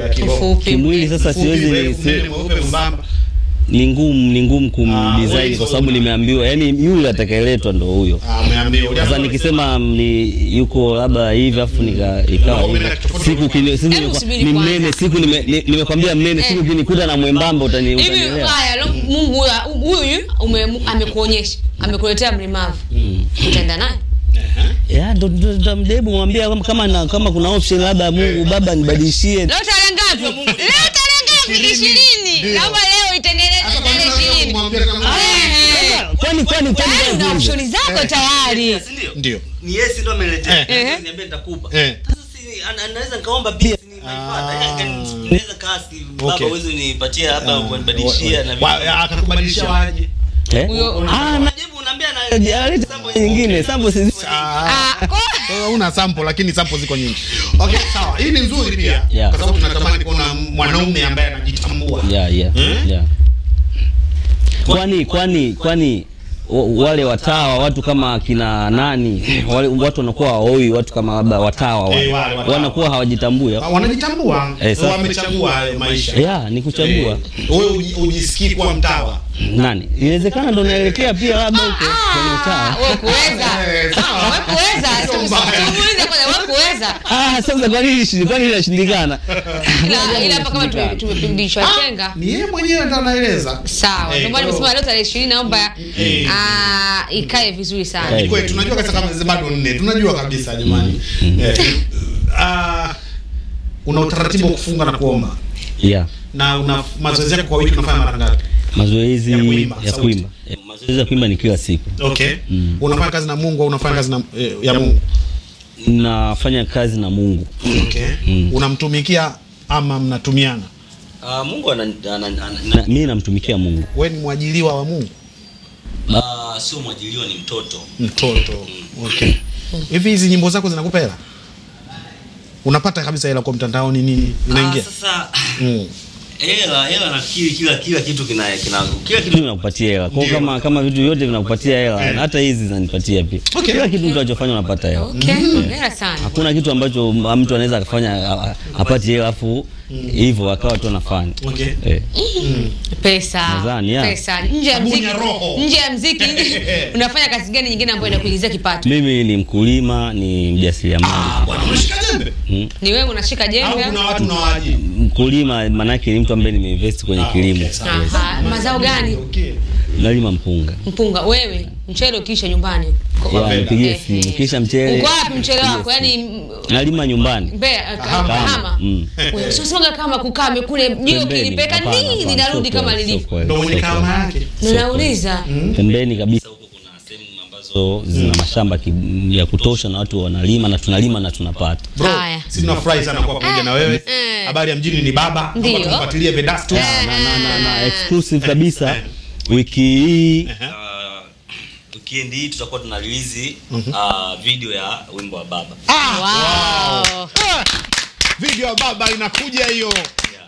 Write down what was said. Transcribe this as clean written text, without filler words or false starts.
ya kiroho. Kimwili sasa siwezi, ni ngumu kumdesign kwa sababu nimeambiwa, yani yule atakayeletwa ndo huyo. Ameambiwa. Sasa nikisema ni yuko labda hivi afu ikawa siku ni mnene, siku nimekwambia mnene, siku kinikuta na mwembamba utanielewa. Hivi haya, Mungu huyu amekuonyesha, amekuletea mlemavu. Utaenda naye? Ya ndo mdebu mwambia kama kuna option labda Mungu Baba nibadilishie. Leo tarehe ngapi? Leo tarehe ngapi? 20. Naomba leo itengeneze tarehe 20. Kwani una option zako tayari. Ndio. Ni Yesu ndo ameletea. Niambia nitakupa. Sasa si anaweza nikaomba pia si nifuata. Naweza kasi baba uweze unipatie labda unibadilishia na akakubadilishia waje. Najibu unaambia na sample nyingine, sample si una sample lakini sample ziko nyingi. Okay, sawa. Hii ni nzuri pia kwa sababu tunatamani kuona mwanaume ambaye anajitambua. Yeah. Kwani wale watawa, watu kama kina nani, wale watu wanakuwa hawaoi, watu kama labda watawa wale wanakuwa hawajitambui. Wanajitambua, wamechagua hayo maisha. Ni kuchagua. Wewe ujisikii kuwa mtawa? Nani? Inawezekana ndo naelekea pia labda huko kwenye utawa. Wewe kuweza. Wewe kuweza. Tumuulize kwanza wewe kuweza. Sasa kwa nini inashindikana? Ila hapa kama tumepindishwa chenga. Ni yeye mwenyewe ndo anaeleza. Sawa. Ndio maana nimesema leo tarehe 20 naomba ikae vizuri sana. Kweli tunajua kabisa kama bado 4. Tunajua kabisa jamani. Una utaratibu wa kufunga na kuomba? Yeah. Na una mazoezi yako kwa wiki unafanya mara ngapi? Mazoezi ya kuimba. Mazoezi ya kuimba ni kila siku. Okay. Unafanya kazi na Mungu au unafanya kazi na ya Mungu? Nafanya kazi na Mungu. Okay. Unamtumikia ama mnatumiana? Mungu mimi namtumikia Mungu. Wewe ni mwajiliwa wa Mungu? Sio mwajiliwa, ni mtoto. Mtoto. Okay. Hivi hizi nyimbo zako zinakupa hela? Unapata kabisa hela kwa mtandaoni nini? Inaingia? Sasa hela nafikiri kila kitu kina kila kitu kinakupatia hela. Kwa kama vitu vyote vinakupatia hela, na hata hizi zinanipatia pia. Kila kitu mtu anachofanya unapata hela. Okay, hela sana. Hakuna kitu ambacho mtu anaweza akafanya apate hela afu hivyo akawa tu anafanya. Okay. Pesa. Pesa. Nje ya muziki. Nje ya muziki unafanya kazi gani nyingine ambayo inakuingizia kipato? Mimi ni mkulima, ni mjasiriamali. Bwana unashika jembe? Ni wewe unashika jembe? Au kuna watu unawaajiri? Mkulima maana yake ni mtu ambaye nimeinvest kwenye kilimo. Okay, mazao gani? Nalima mpunga. Mpunga. Wewe mchele ukiisha nyumbani. Nipigie simu kisha mchele. Uko wapi mchele wako? Yaani nalima nyumbani. Mbeya, Kahama. Wewe sio sema kama kukame kule jio kilipeka nini linarudi kama lilivyo. Ndio mwenye kama yake. Ninauliza. Pembeni kabisa huko kuna sehemu ambazo zina mashamba ya kutosha na watu wanalima na tunalima na tunapata. Bro, sisi tunafurahi sana kuwa pamoja na wewe. Habari ya mjini ni baba. Naomba tumfuatilie Vedastus. Na exclusive kabisa. Wiki hii weekend hii tutakuwa tuna release video ya wimbo wa baba. Wow. Video ya baba inakuja hiyo.